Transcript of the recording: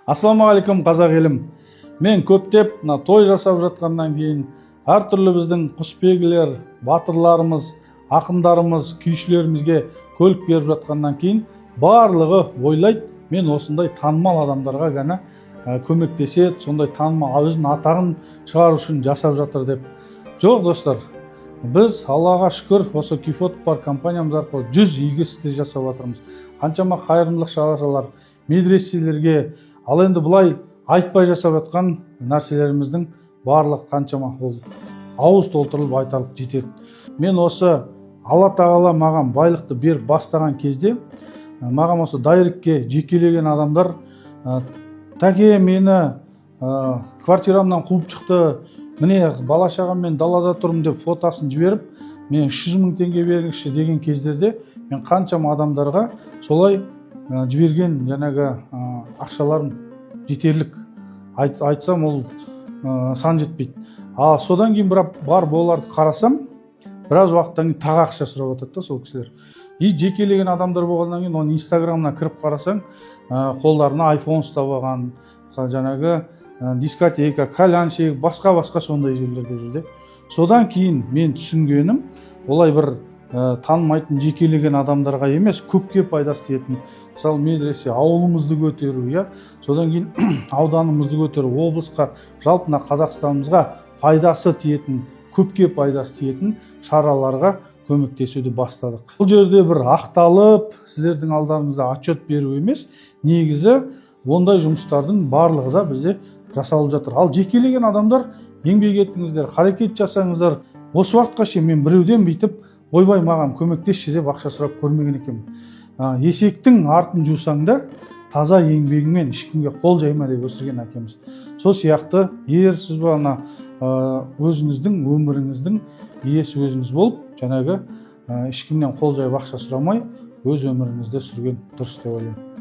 Ассалаумағалейкум, қазақ елім! Мен көптеп мына той жасап жатқаннан кейін әртүрлі біздің құсбегілер, батырларымыз, ақындарымыз, күйшілерімізге көлік беріп жатқаннан кейін барлығы ойлайды, мен осындай танымал адамдарға ғана көмектеседі, сондай танымал, өзінің атағын шығару үшін жасап жатыр деп. Жоқ, достар, біз, Аллаға шүкір, осы Кифот бар компаниямыз арқылы 100 игі істі жасап жатырмыз. Қаншама қайырымдылық шаралар, медреселерге. Ал енді былай айтпай жасап жатқан нәрселеріміздің барлығы қаншама, ол ауыз толтырылып айтарлық жетеді. Мен осы Алла Тағала маған байлықты беріп бастаған кезде маған осы директке жекелеген адамдар: «Тәке, мені квартирамнан қуып шықты, міне, бала шағаммен далада тұрмын», — деп фотосын жіберіп, «Мен 300 000 теңге беріңізші» деген кездерде мен қаншама адамдарға солай жіберген жаңағы ақшаларым жетерлік. Айтсам, ол сан жетпейді. А содан кейін бірақ барып оларды қарасам, біраз уақыттан кейін тағы ақша сұрап жатады да сол кісілер. И жекелеген адамдар болғаннан кейін оның Инстаграмына кіріп қарасаң, қолдарына айфон ұстап алған, жаңағы дискотека, кальян шегіп, басқа басқа сондай жерлерде жүр де. Содан кейін мен түсінгенім, олай бір танымайтын жекелеген адамдарға емес, көпке пайдасы тиетін, мысалы, медресе, ауылымызды көтеру, иә, содан кейін ауданымызды көтеру, облысқа, жалпы мына Қазақстанымызға пайдасы тиетін, көпке пайдасы тиетін шараларға көмектесуді бастадық. Бұл жерде бір ақталып, сіздердің алдарыңызда отчет беру емес, негізі ондай жұмыстардың барлығы да бізде жасалып жатыр. Ал жекелеген адамдар, еңбек етіңіздер, харекет жасаңыздар. Осы уақытқа шейін мен біреуден бүйтіп «Ойбай, маған көмектесші» деп ақша сұрап көрмеген екенмін. Есектің артын жусаң да, таза еңбегіңмен, ешкімге қол жайма деп өсірген әкеміз. Сол сияқты ерсіз ба, ана өзіңіздің өміріңіздің иесі өзіңіз болып, жаңағы ешкімнен қол жайып ақша сұрамай, өз өміріңізді сүрген дұрыс деп ойлаймын.